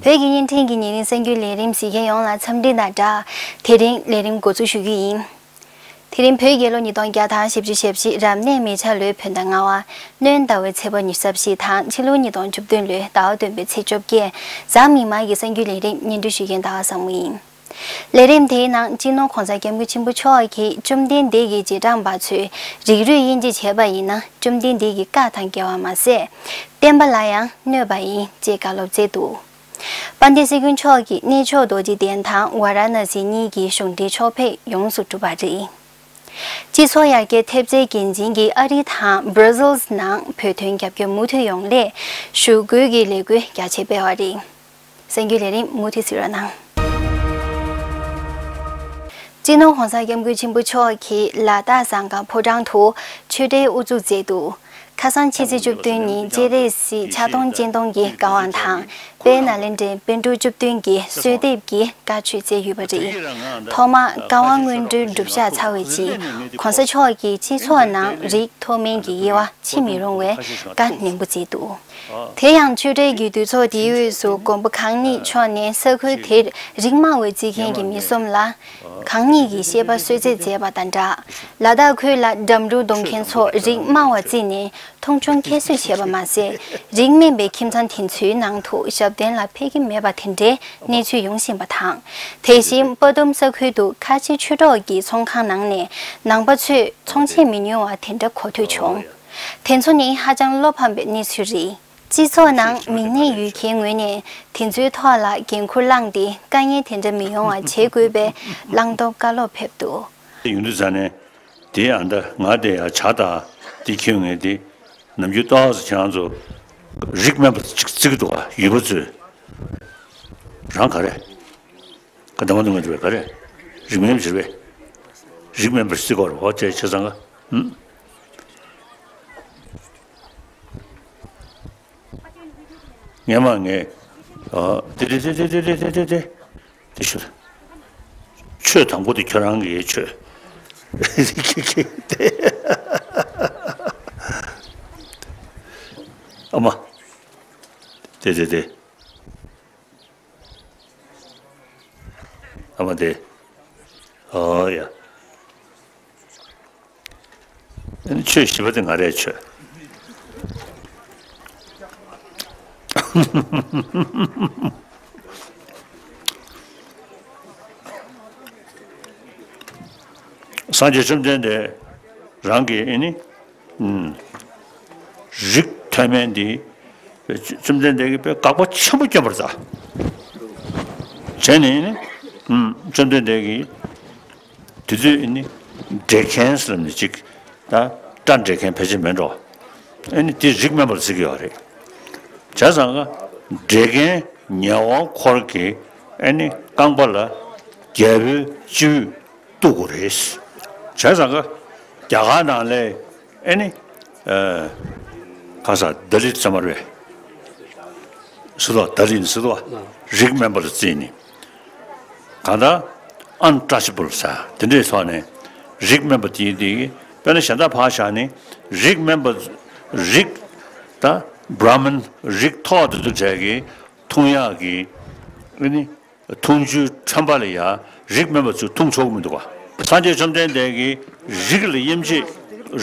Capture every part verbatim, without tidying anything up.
བོད་ཀྱི་བརྙན་འཕྲིན་གྱི་ཉིན་རེའི་གསར་འགྱུར་ལས་རིམ་གཟིགས་མཁན་ཡོངས་ལ་འཚམས་འདྲི་དང་སྦྲགས། དེ་རིང་ལས་རིམ་འགོ་འཛུགས་ཞུ་རྒྱུ་ཡིན། དེ་རིང་བོད་རྒྱལ་ལོ་ཉིས་སྟོང་བརྒྱ་དང་བཞི་བཅུ་ཞེ་བཞི་རབ་གནས་མེ་བྱ་ལོའི་བོད་ཟླ་ལྔ་པ། སྣྲོན་ཟླ་བའི་ཚེས་པ་ཉི་ཤུ་རྩ་བཞི་དང་ཕྱི་ལོ་ཉིས་སྟོང་བཅུ་བདུན་ལོའི་ཟླ་བ་བདུན་པའི་ཚེས་བཅོ་བརྒྱད། གཟའ་མིག་དམར་གྱི་གསར་འགྱུར་ལས་རིམ་སྙན་སྒྲོན་ཞུ་མཁན་ཟླ་བ་བཟང་མོ་ཡིན། ལས་རིམ་དེའི་ནང་སྤྱི་ནོར་གོང་ས་སྐྱབས་མགོན་ཆེན་པོ་མཆོག་གིས་བཅོམ་ལྡན་འདས་ཀྱི་རྗེས་འབྲང་པ་ཚོས་རིགས་རུས་དབྱེ་འབྱེད་བྱས་པ་ཡིན་ན་བཅོམ་ལྡན་འདས་ཀྱི་བཀའ་དང་འགལ་བ་མ་ཟད། བསྟན་པ་ལ་ཡང་གནོད་པ་ཡིན་ཅེས་བཀའ་སློབ་སྩལ་འདུག་དཔལ་ལྡན་སྲིད་སྐྱོང་མཆོག་གིས་གནས་མཆོག་རྡོ་རྗེ་གདན་དང་ཝཱ་ར་ཎ་སི་གཉིས་ཀྱི་གཞུང་འབྲེལ་ཕྱོགས་ཕེབས་ཡོངས་སུ་གྲུབ་པ་རེད། སྤྱི་ཚོགས་ཡར་རྒྱས་ཐེབས་རྩའི་འགན་འཛིན་གྱིས་ཨ་རི་དང་Brussels་ནང་བོད་དོན་རྒྱབ་སྐྱོར་མུ་མཐུད་ཡོང་སླད་ཞུ་སྐུལ་གྱི་ལས་འགུལ་རྒྱ་ཆེ་སྤེལ་བ་རེད། གསར་འགྱུར་ལས་རིམ་མུ་མཐུད་གཟིགས་རོགས་གནང་། སྤྱི་ནོར་གོང་ས་སྐྱབས་མགོན་ཆེན་པོ་མཆོག་གིས་ལ་དྭགས་ཟམ་ཁང་ཕོ་བྲང་དུ་ཆོས་འབྲེལ་དབུ་འཛུགས་མཛད་འདུག་ཁ་སང་ཕྱི་ཚེས་བཅུ་བདུན་ཉིན་སྤྱན་རས་གཟིགས་ཕྱག་སྟོང་སྤྱན་སྟོང་གི་བཀའ་དབང་དང་དཔལ་ནཱ་ལེནྡྲའི་པཎ་གྲུབ་བཅུ་བདུན་གྱི་གསོལ་འདེབས་ཀྱི་བཀའ་ཆོས་སྩལ་ཡོད་པ་རེད། ཐོག་མར་བཀའ་དབང་སྔོན་འགྲོའི་སྒྲུབ་བཞག་ཚར་བའི་རྗེས་གོང་ས་མཆོག་གིས་སྤྱི་ཚོགས་ནང་རིགས་མཐོ་དམན་གྱི་དབྱེ་བ་ཕྱེ་མི་རུང་བའི་བཀའ་ནན་པོ་སྩལ་འདུག་དེ་ཡང་ཆོས་འབྲེལ་གྱི་དུས་ཚོགས་དེའི་དབུས་སུ་མགོན་པོ་གང་ཉིད་མཆོག་ནས་ས་ཁུལ་དེར་རིགས་དམའ་བའི་རྩིས་མཁན་གྱི་མི་གསུམ་ལ། གང་ཉིད་ཀྱི་བཤད་པ་གསོལ་སྩལ་མཛད་པ་དང་སྦྲགས། ལ་དྭགས་ཁུལ་ལ་འགྲམ་འབུ་གཏོང་མཁན་ཚོ་རིགས་དམའ་བ་བརྩིས་ནས་མཐོང་ཆུང་ཁྱད་གསོད་བྱས་པ་མ་ཟད། རིགས་དམན་པའི་ཁྱིམ་ཚང་དེ་ཚོའི་ནང་དུ་ཞབས་བརྟན་ལ་ཕེབས་ཀྱི་མེད་པ་དེ་འདྲའི་གནས་ཚུལ་ཡོང་བཞིན་པ་དང་། དེ་བཞིན་སྤ་སྡོམ་ས་ཁུལ་དུ་ཁ་ཆེ་ཆོས་གྲོགས་ཀྱི་ཚོང་ཁང་ནང་ནས་ནང་པ་ཚོས་ཚོང་ཆེན་མི་ཉོ་བ་དེ་འདྲ་གོ་ཐོས་བྱུང་། དེ་ཚོ་ནི་ཧ་ཅང་བློ་ཕམ་པའི་གནས་ཚུལ་རེད། སྤྱི་ཚོགས་ནང་མིག་ནད་ཡོད་མཁན་ངོས་ནས་དེ་ཚོའི་ཐོག་ལ་འགན་འཁུར་བླངས་ཏེ་དཀའ་ངལ་དེ་འདྲ་མི་ཡོང་བ་བྱེད་དགོས་པའི་བླང་དོར་བཀའ་སློབ་ཕེབས་འདུག་ཡོང་དུས་ཙ་ནས་དེ་ཨ་འདྲ་ང་དེ་ཡང་ཇ་དང་དེ་ཁྱོད་ངས་དེ་ནམ་རྒྱུན་ཏོག་ཙམ་ཁྱེད་རང་ཚོ་རིགས་དམན་པ་ཅིག་བརྩི་གི་འདུག་ག་ཡུལ་པ་ཚོས། རང་ག་རེ། ག་འདམ་མ་འདུག་ང་འདི་བས་ག་རེ། རིགས་དམན་པ་ཟེར་བས། རིགས་དམན་པར་བརྩི་དགོས་རེད་ཨོ་ཅེ་ཆ་ཚང་ག་ཧུམ། ངས་མ་ངས། ཨ། དེ་དེ་དེ་དེ་དེ་དེ་དེ་དེ་དེ་ཞུ། ཆོས་དང་པོ་དེ་ཁྱོད་རང་གི་ཆོས། ཨ་མ། དེ་དེ་དེ། ཨ་མ་དེ། ཨོ་ཡ། ཆོས་ཞི་བ་དེ་ང་རའི་ཆོས། སངས་རྒྱས་བཅོམ་ལྡན་འདས་རང་གིས་ཨེ་ནི། རིགས་མཐོ་དམན་འདི་བཅོམ་ལྡན་འདས་ཀྱིས་དཔེ་དགག་པ་ཆེན་པོ་བསྐྱོན་པར་མཛད། བྱས་ནས་ནི་བཅོམ་ལྡན་འདས་ཀྱིས་དེ་དུས་ནི་འགྲེལ་མཁན་ཟེར་ནས་ཅིག་ད་སྒྲ་འགྲེལ་མཁན་ཕལ་ཆེར་མེད་འགྲོ། ཨེ་ནི་དེ་རིགས་དམན་པར་བརྩི་གི་ཡོད་རེད། བྱས་ཙང་ཀ་འགྲེལ་མཁན་ཉེ་དབང་འཁོར་གྱི་ཨེ་ནི་རྐང་པ་ལ་རྒྱལ་པོའི་སྤྱི་བོས་གཏུག་དགོས་རེད། བྱས་ཙང་ཀ་རྒྱ་གར་ནང་ལས་ཨེ་ནི། ཨ། གང་ཟག་ད་ལི་ཙམ་མ་རེད། སི་ཏུ་བ་ད་ལི་ནི་སི་ཏུ་བ་རིགས་དམན་པ་ལ་བརྩིས་ནས། གང་ལྟར་untouchable་ཟེར་དེ་འདྲའི་ཐོག་ནས་རིགས་དམན་པ་དེའི་དེ་དཔེར་ན་གཞན་དག་ཕར་བཞག་ནས་རིགས་དམན་པ་རིགས་ད་Brahman་རིགས་མཐོ་དེ་ཚོ་གྲས་ཀྱི་འཐུང་ཡག་གི་ཨེ་ནི། འཐུང་ཆུའི་ཁྲམ་པ་ལ་ཡང་རིགས་དམན་པ་ཚོས་འཐུང་ཆོག་གི་མི་འདུག་ག་སངས་རྒྱས་བཅོམ་ལྡན་འདས་ཀྱིས་རིགས་ལ་དབྱེ་འབྱེད་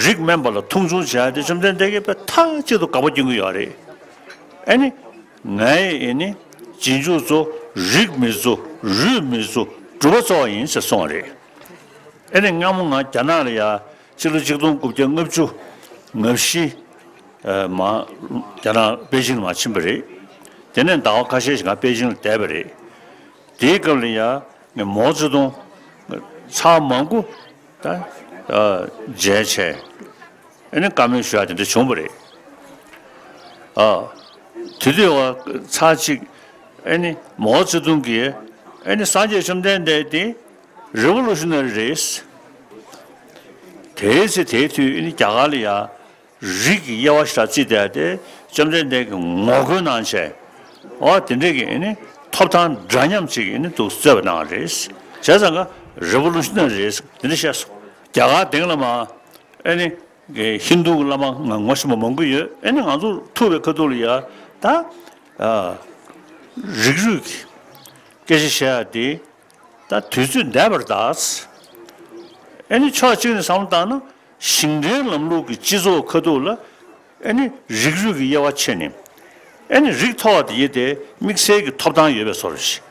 རིགས་དམན་པ་ལ་མཐོང་ཆུང་བྱས་ཏེ་བཅོམ་ལྡན་འདས་ཀྱིས་དཔེ་མཐའ་གཅིག་ཏུ་དགག་པ་སྐྱོན་གྱི་ཡོད་རེད། ཨེ་ནི། ངའི་ཨེ་ནི། རྗེས་འཇུག་ཚོ་རིགས་མི་བཟོ་རུས་མི་བཟོ་སྒྲུབ་པ་གཙོ་བོ་ཡིན་ཟེར་གསུངས་པ་རེད། ཨེ་ནི་སྔ་མོ་ང་རྒྱ་ནག་ལ་ཡ་ཕྱི་ལོ་ཆིག་སྟོང་དགུ་བརྒྱ་ལྔ་བཅུ་ང་བཞི། ཨ། མ། རྒྱ་ནག་པེ་ཅིང་ལ་མར་ཕྱིན་པ་རེད། དེ་ནས་ཟླ་བ་ཁ་ཤས་ཤིག་ང་པེ་ཅིང་ལ་བསྡད་པ་རེད། དེའི་སྐབས་ལ་ཡ་ངས་མའོ་ཙེ་ཏུང་ཚར་མང་པོ་ད་ཨ་མཇལ་བྱས་ཨེ་ནི་བཀའ་མོལ་ཞུ་ཡ་དེ་འདྲ་བྱུང་བ་རེད། ཨ། དེ་དུས་བ་ཚར་གཅིག་ཨེ་ནི་མའོ་ཙེ་ཏུང་གིས་ཨེ་ནི་སངས་རྒྱས་བཅོམ་ལྡན་འདས་དེ་རི་ཝོ་ལུ་ཤི་ན་རི་རེད། དེའི་ཚེ་དེའི་དུས་ཨེ་ནི་རྒྱ་གར་ལ་ཡ། རིགས་ཀྱི་དབྱེ་བ་ཞིག་ལ་བརྩིས་ཏེ་དེ་བཅོམ་ལྡན་འདས་ཀྱིས་ངོ་རྒོལ་གནང་བྱས། འོ་དེ་འདྲས་ཀྱི་ཨེ་ནི་ཐོབ་ཐང་འདྲ་མཉམ་ཅིག་ཨེ་ནི་འདུག་རྩོད་པ་གནང་བ་རེད། བྱས་ཙང་ཀ་རི་ཝོ་ལུ་ཤི་ན་རི་རེད་དེ་འདྲ་བཤད་སོང་། རྒྱ་གར་དེང་ལ་མ་ཨེ་ནི་ཧིན་རྡུ་གི་བླ་མ་ང་ངོ་ཤེས་པ་མང་པོ་ཡོད། ཨེ་ནི་ང་ཚོ་ཐུབ་པའི་ཁ་ཐུག་ལ་ཡ་ད། ཨ། རིགས་རུས་ཀྱི་སྐད་ཆ་བཤད་ཡ་དེ་ད་དུས་ཚོད་འདས་པར་གདའ། ཨེ་ནི་ཕྱོགས་གཅིག་ནས་བསམ་བློ་བཏང་ན་ཞིང་བྲན་ལམ་ལུགས་ཀྱི་སྤྱི་ཚོགས་ཁ་ཐུག་ལ་ཨེ་ནི་རིགས་རུས་ཀྱི་དབྱེ་བ་ཕྱེ་ནས་ཨེ་ནི་རིགས་མཐོ་བ་དེ་ཡི་དེ་དམིགས་བསལ་གྱི་ཐོབ་ཐང་ཡོད་པའི་བཟོ་འདྲ་ཞིག་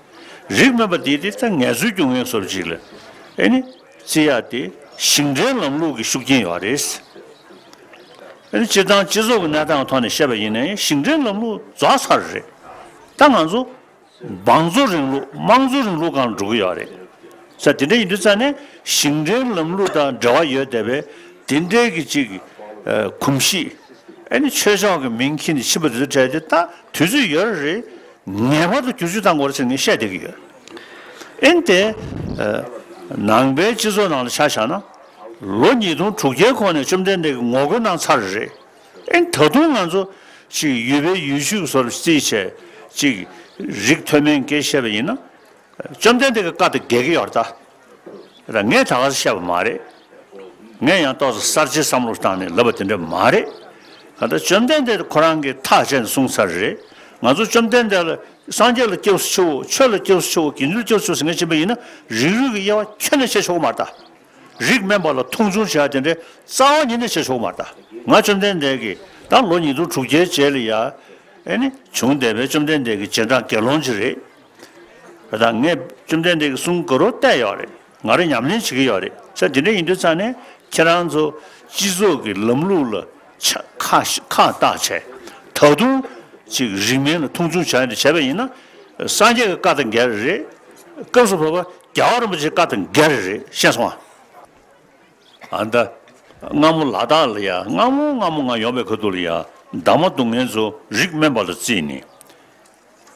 རིགས་དམན་པ་དེ་དེ་ད་ངལ་རྩོལ་སྐྱོན་ཡོད་བཟོ་འདྲ་ཞིག་ལ་ཨེ་ནི་བརྩི་ཡ་དེ་ཞིང་བྲན་ལམ་ལུགས་ཀྱི་ཤུགས་རྐྱེན་ཡོད་རེད། ཨེ་ནི་སྤྱིར་བཏང་སྤྱི་ཚོགས་ཀྱི་གནས་སྟངས་ཐོག་ནས་བཤད་པ་ཡིན་ན་ཞིང་བྲན་ལམ་ལུགས་རྫོགས་ཚར་རེད། ད་ང་ཚོ་བང་མཛོད་རིང་ལུགས་དམངས་གཙོ་རིང་ལུགས་སྒང་ལ་འགྲོ་གི་ཡོད་རེད། ས་དེ་འདྲ་ཡིན་དུས་ཙང་ནས་ཞིང་བྲན་ལམ་ལུགས་དང་འབྲེལ་བ་ཡོད་བསྡད་པའི་དེ་འདྲའི་གི་ཅིག་གོམས་གཤིས་ཨེ་ནི་ཆོས་ཕྱོགས་ཀྱི་མིང་འཁྱེར་ནས་ཕྱིན་པ་དེ་ཚོ་གྲས་དེ་ད་དུས་ཚོད་ཡོད་རེད། ངེས་པར་དུ་བསྒྱུར་བཅོས་བཏང་དགོས་རེད་ཟེར་ངས་བཤད་བསྡད་ཀྱི་ཡོད། ཨེ་ནི་དེ་ནང་པའི་སྤྱི་ཚོགས་ནང་ལ་ཆ་བཞག་ན་ལོ་ཉིས་སྟོང་དྲུག་བརྒྱའི་གོང་ནས་བཅོམ་ལྡན་འདས་ཀྱིས་ངོ་རྒོལ་གནང་ཚར་རེད། ཨེ་ནི་ད་དུང་ང་ཚོ་ཅིག་ཡུལ་པའི་ཡུལ་ཤུལ་སོར་རྩིས་བྱས་ཅིག་རིགས་མཐོ་དམན་སྐད་བཤད་པ་ཡིན་ན། བཅོམ་ལྡན་འདས་ཀྱི་བཀའ་དང་འགལ་གྱི་ཡོད་རེད་ད། ད་ངས་ད་ག་ཟེ་བཤད་པ་མ་རེད། ངས་ཡང་ཏོག་ཙམ་གསར་བརྗེའི་བསམ་བློ་བཏང་ནས་ལབ་པ་དེ་འདྲ་མ་རེད། ད་ལྟ་བཅོམ་ལྡན་འདས་ཁོ་རང་གིས་ཐག་བཅད་ནས་གསུངས་ཚར་རེད། ང་ཚོ་བཅོམ་ལྡན་འདས་ལ་སངས་རྒྱས་ལ་སྐྱབས་སུ་མཆིའོ། ཆོས་ལ་སྐྱབས་སུ་མཆིའོ། དགེ་འདུན་ལ་སྐྱབས་སུ་མཆིའོ་ཟེར་མཁན་ཕྱིན་པ་ཡིན་ན་རིགས་རུས་ཀྱི་དབྱེ་བ་ཁྱོན་ནས་ཕྱེ་ཆོག་གི་མ་རེད་ད། རིགས་དམན་པ་ལ་མཐོང་ཆུང་བྱེད་ཡ་དེ་འདྲའི་རྩ་བ་ཉིད་ནས་བྱེད་ཆོག་མ་རེད་ད། ང་བཅོམ་ལྡན་འདས་ཀྱིས་ད་ལོ་ཉིས་སྟོང་དྲུག་བརྒྱའི་རྗེས་ལ་ཡ། ཨེ་ནི་བྱུང་བསྡད་པའི་བཅོམ་ལྡན་འདས་ཀྱི་རྗེས་འབྲང་དགེ་སློང་ཅིག་རེད། ད་ངས་བཅོམ་ལྡན་འདས་ཀྱི་གསུང་གོ་རོ་བལྟས་ཡོད་རེད། ང་རང་ཉམས་ལེན་བྱེད་ཀྱི་ཡོད་རེད། ས་དེ་འདྲ་ཡིན་དུས་ཙང་ནས་ཁྱེད་རང་ཚོ་སྤྱི་ཚོགས་ཀྱི་ལམ་ལུགས་ལ་ཆ་ཁ་ཁ་བཏགས་བྱས་ད་དུང་ཅིག་རིགས་དམན་ལ་མཐོང་ཆུང་བྱ་ཡ་འདྲ་བྱས་པ་ཡིན་ན་སངས་རྒྱས་ཀྱི་བཀའ་དང་འགལ་རེད། སྐབས་སུ་བབ་པ་རྒྱལ་བ་རིན་པོ་ཆེའི་བཀའ་དང་འགལ་རེད། ཤེས་སོང་ཨ། ཨ་ད། སྔ་མོ་ལ་དྭགས་ལ་ཡ་སྔ་མོ་སྔ་མོ་ང་ཡོང་བའི་ཁ་ཐུག་ལ་ཡ་འདབ་མ་སྡུག་བསྔལ་ཚོ་རིགས་དམན་པ་ལ་བརྩིས་ནས།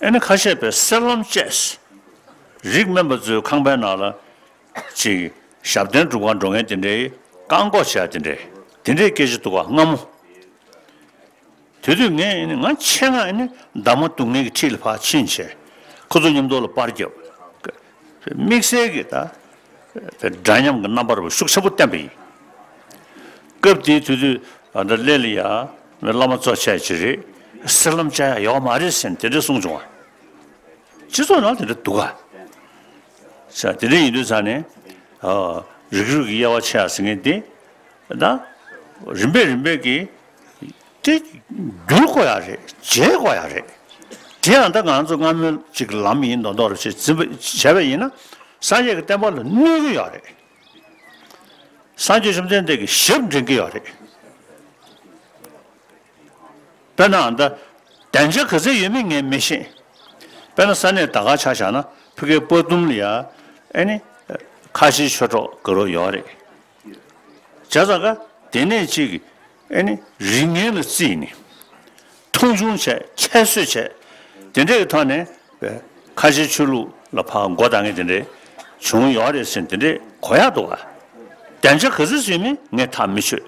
ཨེ་ནི་ཁ་ཤས་པའི་སེར་ལམ་བཅས། རིགས་དམན་པ་ཚོའི་ཁང་པའི་ནང་ལ་ཅིག་ཞབས་བརྟན་སྒྲུབ་གར་འགྲོ་མཁན་དེ་འདྲའི་བཀག་འགོག་བྱས་དེ་འདྲའི་དེ་འདྲའི་སྐད་ཆ་འདུག་ག་སྔ་མོ། དེ་དུས་ངས་ཨེ་ནི་ང་ཆེད་མངགས་ཨེ་ནི་འདབ་མ་སྡུག་བསྔལ་གྱི་འཁྲིས་ལ་ཕར་ཕྱིན་བྱས་ཁོ་ཚོ་མཉམ་དུ་ལ་པར་བརྒྱབ། དམིགས་བསལ་གྱི་ད་འདྲ་མཉམ་གྱི་རྣམ་པ་རུ་ཤུགས་ཆེན་པོ་བསྟན་པ་ཡིན། སྐབས་དེའི་དུས་དུས་ཨ་ད་སླེ་ལ་ཡ་བླ་མ་གཙོ་ཆེ་ཅིག་རེད། སེར་ལམ་བཅའ་ཡ་ཡོད་མ་རེད་ཟེར་ནས་དེ་འདྲ་གསུངས་བྱུང་བ། སྤྱི་ཚོགས་ནང་དེ་འདྲ་འདུག་ག་ས་དེ་འདྲ་ཡིན་དུས་ས་ནས་རིགས་རུས་ཀྱི་དབྱེ་བ་ཕྱེ་ཡ་ཟེར་མཁན་དེ་ད་རིམ་པས་རིམ་པས་ཀྱིས། དེ་བསྒྱུར་དགོས་ཡ་རེད། བརྗེ་དགོས་ཡ་རེད། དེ་ཡང་ད་ང་ཚོ་སྔ་མོའི་ཅིག་ལམ་ཡིན་མདོག་མདོག་རེ་བྱེད་འཛིན་པ་བྱས་པ་ཡིན་ན་སངས་རྒྱས་ཀྱི་བསྟན་པ་ལ་གནོད་ཀྱི་ཡོད་རེད། སངས་རྒྱས་བཅོམ་ལྡན་འདས་ཀྱི་ཞབས་འདྲེན་གྱི་ཡོད་རེད། དཔེར་ན་ད་དན་ཆ་ག་ཚད་ཡོད་མེད་ངས་མི་ཤེས། དཔེར་ན་ས་གནས་ད་ག་ཆ་བཞག་ན་ཕ་གིའི་སྤ་དུམ་ལ་ཡ་ཨེ་ནི་ཁ་ཆེའི་ཆོས་གྲོགས་དགའ་རབ་ཡོད་རེད། བྱས་ཙང་ཀ་དེ་ནས་ཅིག་ཨེ་ནི་རིགས་ངན་ལ་བརྩིས་ནས་མཐོང་ཆུང་བྱས་ཁྱད་གསོད་བྱས་དེ་འདྲའི་ཐོག་ནས་ཁ་ཆེའི་ཆོས་ལུགས་ལ་ཕར་མགོ་བཏགས་མཁན་དེ་འདྲས་བྱུང་ཡོད་རེད་ཟེར་དེ་འདྲས་གོ་ཡག་འདུག་ག་དན་ཆ་ག་ཚོད་བཟོས་མིན་ངས་ཐག་མི་ཆོད།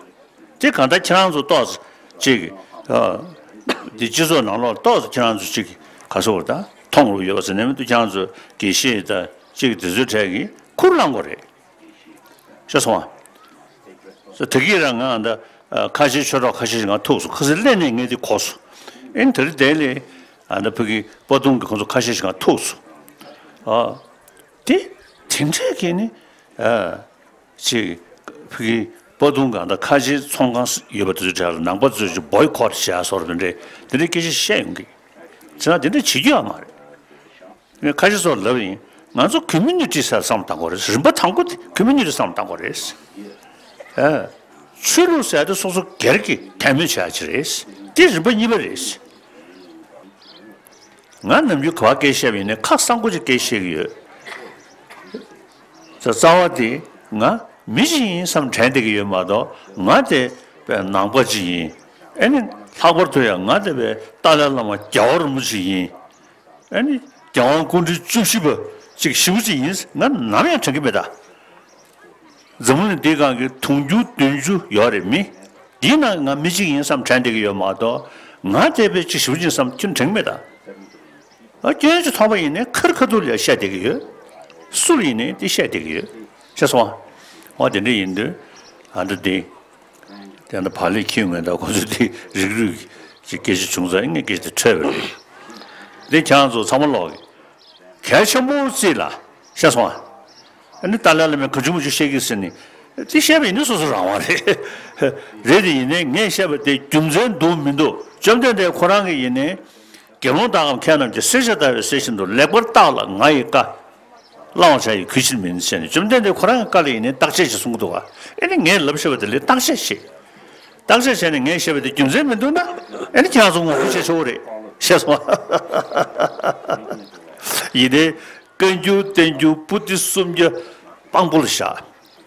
དེ་གང་ལྟར་ཁྱེད་རང་ཚོ་ཏོག་ཙམ་ཅིག་ཨ། དེ་སྤྱི་ཚོགས་ནང་ལོགས་ཏོག་ཙམ་ཁྱེད་རང་ཚོ་ཅིག་ག་སོ་བར་ད་མཐོང་རུ་ཡོད་པ་ཟེར་ནས་མི་འདུག་ཁྱེད་རང་ཚོ་དགེ་བཤེས་ད་ཅིག་དེ་ཚོའི་གྲས་ཀྱིས་ཁུར་བླངས་དགོས་རེད། ཤེས་སོང་ཨ། ད་གིན་རང་ང་ད་ཁ་ཆེའི་ཆོས་གྲོགས་ཁ་ཤས་ཤིག་ང་ཐུག་སོང་། ཁ་སང་སླེ་ནས་ངས་དེ་གོ་སོང་། ཨེ་ནི་དེ་རིང་དེ་ལས་ཨ་ད་ཕ་གི་སྤ་དུམ་གྱི་ཁོང་ཚོ་ཁ་ཤས་ཤིག་ང་ཐུག་སོང་། ཨ། དེ་དེ་འདྲས་ཀྱི་ནི་ཨ། ཅིག་ཕ་གི་སྤ་དུམ་གང་དང་ཁ་ཆེའི་ཚོང་ཁང་ཡོད་པ་དེ་ཚོའི་གྲས་ལ་ནང་པ་ཚོས་ཅིག་བོའི་ཁོ་ཊི་བྱས་སོགས་དེ་འདྲའི་དེ་འདྲའི་སྐད་ཆ་བཤད་ཡོང་གི། བྱས་ན་དེ་འདྲ་བྱེད་རྒྱུ་ཡང་མ་རེད། ངས་ཁ་ཤས་ཚོར་ལབ་ཡིན། ང་ཚོ་ཀོ་མུ་ནི་ཊི་ཟེར་བསམ་བློ་བཏང་དགོས་རེད། རིམ་པ་དང་པོ་དེ་ཀོ་མུ་ནི་ཊི་བསམ་བློ་བཏང་དགོས་རེད། ཨ། ཆོས་ལུགས་ཟེར་དེ་སོ་སོ་སྒེར་གྱི་དད་མོས་བྱ་ཡ་ཅིག་རེད། དེ་རིམ་པ་གཉིས་པ་རེད། ང་ནམ་རྒྱུན་ག་པར་སྐད་བཤད་པ་ཡིན་ནའི་ཁ་གསང་པོ་ཅིག་སྐད་བཤད་ཀྱི་ཡོད། རྩ་བ་དེ་ང་མི་ཅིག་ཡིན་བསམ་དྲན་བསྡད་ཀྱི་ཡོད་མ་གཏོགས་ང་དེ་པའི་ནང་པ་ཅིག་ཡིན། ཨེ་ནི་ལྷག་པར་དུ་ཡང་ང་དེ་པའི་ཏཱ་ལའི་བླ་མ་རྒྱལ་བ་རིན་པོ་ཆེ་ཡིན། ཨེ་ནི་རྒྱལ་དབང་སྐུ་ཕྲེང་བཅུ་བཞི་པ་ཅིག་ཞེ་པོ་ཅིག་ཡིན་ང་ནམ་ཡང་དྲན་གྱི་མེད་ད། འཛམ་གླིང་འདིའི་སྒང་གི་དུང་ཕྱུར་བདུན་ཅུ་ཡོད་རེད་མི། འདིའི་ནང་ང་མི་གཅིག་ཡིན་བསམ་དྲན་བསྡད་ཀྱི་ཡོད་མ་གཏོགས་ང་དེ་པའི་ཅིག་ཞེ་པོ་ཅིག་བསམ་ཁྱོན་དྲན་གྱི་མེད་ད། ཨ་སྐྱོན་ཅིག་མཐོང་པ་ཡིན་ནའི་ཁར་ཁ་ཐུག་ལ་བཤད་བསྡད་ཀྱི་ཡོད། སུ་ལ་ཡིན་ནའི་དེ་བཤད་བསྡད་ཀྱི་ཡོད། ཤེས་སོང་ཨ། འོ་དེ་འདྲ་ཡིན་དུས་ཨ་འདྲ་དེ། དེ་འདྲ་བག་ལེབ་ཁྱེར་ཡོང་མེད་ད་ཁོ་ཚོ་དེ་རིགས་རུས་ཀྱི་སྐད་ཆ་བྱུང་ཙང་ངས་སྐད་ཆ་དེ་འཕྲོས་པ་རེད། འདི་ཁྱེད་རང་ཚོ་ཚང་མ་ཀློག་གི། གལ་ཆེན་པོ་རྩིས་ལ་ཤེས་སོང་ཨ། ཨ་ནི་ཏཱ་ལའི་བླ་མས་གང་བྱུང་མང་བྱུང་བཤད་ཀྱི་ཟེར་ནི། འདི་བཤད་པ་ཡིན་ན་སོ་སོ་རང་དབང་རེད། རེད་དེ་ཡིན་ནའི་ངས་བཤད་པ་དེ་རྒྱུ་མཚན་འདུག་མི་འདུག་བཅོམ་ལྡན་འདས་ཁོ་རང་གིས་ཡིན་ནའི། དགེ་སློང་དག་གམ་མཁས་རྣམས་ཀྱིས། གསེར་ཞལ་ལྟ་བའི་གསེར་བཞིན་དུ། ལེགས་པར་བརྟགས་ལ་ང་ཡི་བཀའ། བླང་བར་བྱ་ཡི་གུས་ཕྱིར་མིན་ཟེར་ནས། བཅོམ་ལྡན་འདས་ཁོ་རང་གི་བཀའ་ལ་ཡིན་ནའི་བརྟག་དཔྱད་བྱེད་གསུང་གི་འདུག་ག་ཨེ་ནི་ངས་ལབ་བཤད་པ་དེ་ལ་བརྟག་དཔྱད་བྱེད། བརྟག་དཔྱད་བྱས་ནས་ངས་བཤད་པ་དེ་རྒྱུ་མཚན་མི་འདུག་ན། ཨེ་ནི་ཁྱེད་རང་ཚོ་ངོ་རྒོལ་བྱེད་ཆོག་གི་རེད། ཤེས་སོང་ཨ། ཡིན་ནའི་བཀའ་འགྱུར་བསྟན་འགྱུར་པོ་ཏི་སུམ་བརྒྱ་དཔང་པོ་ལ་བཞག་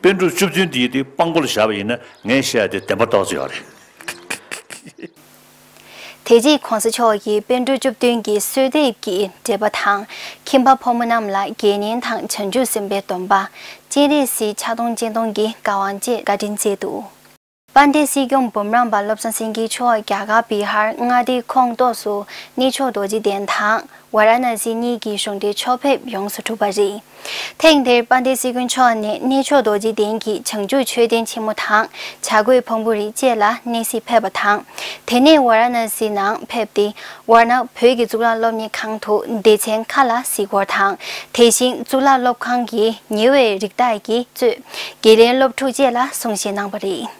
པཎ་གྲུབ་བཅུ་བདུན་འདི་ཡི་དེ་དཔང་པོ་ལ་བཞག་པ་ཡིན་ན། ངས་བཤད་ཡ་དེ་བདེན་པ་ཏོག་ཙམ་ཡོད་རེད། དེ་རྗེས་གོང་ས་མཆོག་གིས་པཎ་གྲུབ་བཅུ་བདུན་གྱི་གསོལ་འདེབས་ཀྱི་འགྲེལ་པ་དང་། ཁྱིམ་པ་ཕོ་མོ་རྣམས་ལ་དགེ་བསྙེན་དང་བྱང་ཆུབ་སེམས་དཔའི་སྡོམ་པ། སྤྱན་རས་གཟིགས་ཕྱག་སྟོང་སྤྱན་སྟོང་གི་བཀའ་དབང་བཅས་བཀའ་དྲིན་སྩལ་འདུག་དཔལ་ལྡན་སྲིད་སྐྱོང་འབུམ་རམས་པ་བློ་བཟང་སེང་གེ་མཆོག་རྒྱ་གར་བི་ཧར་མངའ་སྡེའི་ཁོངས་གཏོགས་སུ་གནས་མཆོག་རྡོ་རྗེ་གདན་དང་ཝཱ་ར་ཎ་སི་གཉིས་ཀྱི་གཞུང་འབྲེལ་ཕྱོགས་ཕེབས་ཡོངས་སུ་གྲུབ་པ་རེད། ཐེངས་འདིར་དཔལ་ལྡན་སྲིད་སྐྱོང་མཆོག་ནས་གནས་མཆོག་རྡོ་རྗེ་གདན་གྱི་བྱང་ཆུབ་མཆོད་རྟེན་ཆེན་མོ་དང་བྱ་རྒོད་ཕུང་པོ་རི་བཅས་ལ་གནས་གཟིགས་ཕེབས་པ་དང་། དེ་ནས་ཝཱ་ར་ཎ་སི་ནང་ཕེབས་ཏེ། ཝཱ་ཎ་བོད་ཀྱི་གཙུག་ལག་སློབ་གཉེར་ཁང་དུ་སྡེ་ཚན་ཁག་ལ་གཟིགས་སྐོར་དང་། དེ་བཞིན་གཙུག་ལག་སློབ་ཁང་གི་ཉེ་བའི་རིགས་བདག་གིས་གཙོས་དགེ་ལས་སློབ་ཕྲུག་བཅས་ལ་གསུང་བཤད་གནང་བ་རེད།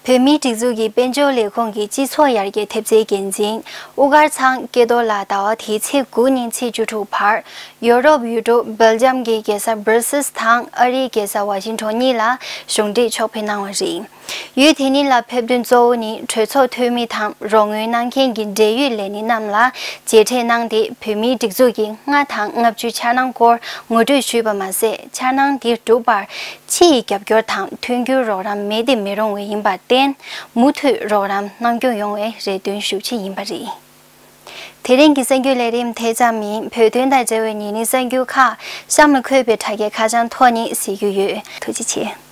བོད་མིའི་སྒྲིག་འཛུགས་ཀྱི་དཔལ་འབྱོར་ལས་ཁུངས་ཀྱི་སྤྱི་ཚོགས་ཡར་རྒྱས་ཐེབས་རྩའི་འགན་འཛིན་དབུ་དཀར་ཚང་སྐལ་རྡོར་ལགས་ཟླ་བ་འདིའི་ཚེས་དགུ་ནས་ཚེས་བཅུ་དྲུག་བར་ཡོ་རོབ་ཡུལ་གྲུ་སྦེལ་ཇམ་གྱི་རྒྱལ་ས་སྦར་སིལ་དང་ཨ་རིའི་རྒྱལ་ས་ཝ་ཤིང་ཊོན་གཉིས་ལ་གཞུང་འབྲེལ་ཕྱོགས་ཕེབས་གནང་བ་རེད། ཡུལ་དེ་གཉིས་ལ་ཕེབས་དོན་གཙོ་བོ་ནི་གྲོས་ཚོགས་འཐུས་མི་དང་རོགས་དངུལ་གནང་མཁན་གྱི་འབྲེལ་ཡོད་ལས་སྣེ་རྣམས་ལ་མཇལ་འཕྲད་གནང་སྟེ། བོད་མིའི་སྒྲིག་འཛུགས་ཀྱི་ལྔ་དང་ལྔ་བཅུའི་འཆར་སྣང་སྐོར་ངོ་སྤྲོད་ཞུས་པ་མ་ཟད། འཆར་སྣང་དེ་འགྲུབ་པར་ཕྱི་ཡི་རྒྱབ་སྐྱོར་དང་མཐུན་འགྱུར་རོགས་རམ་མེད་དེ་མི་རུང་བ་ཡིན་པར་བརྟེན། མུ་མཐུད་རོགས་རམ་གནང་སྐྱོང་ཡོང་བའི་རེ་འདུན་ཞུ་ཆེད་ཡིན་པ་རེད། དེ་རིང་གི་གསར་འགྱུར་ལས་རིམ་དེ་ཙམ་ཡིན། བོད་དོན་དང་འབྲེལ་བའི་ཉིན་རེའི་གསར་འགྱུར་ཁག་གཤམ་ལ་འཁོད་པའི་དྲ་རྒྱའི་ཁ་བྱང་ཐོག་ནས་གཟིགས་རྒྱུ་ཡོད། ཐུགས་རྗེ་ཆེ།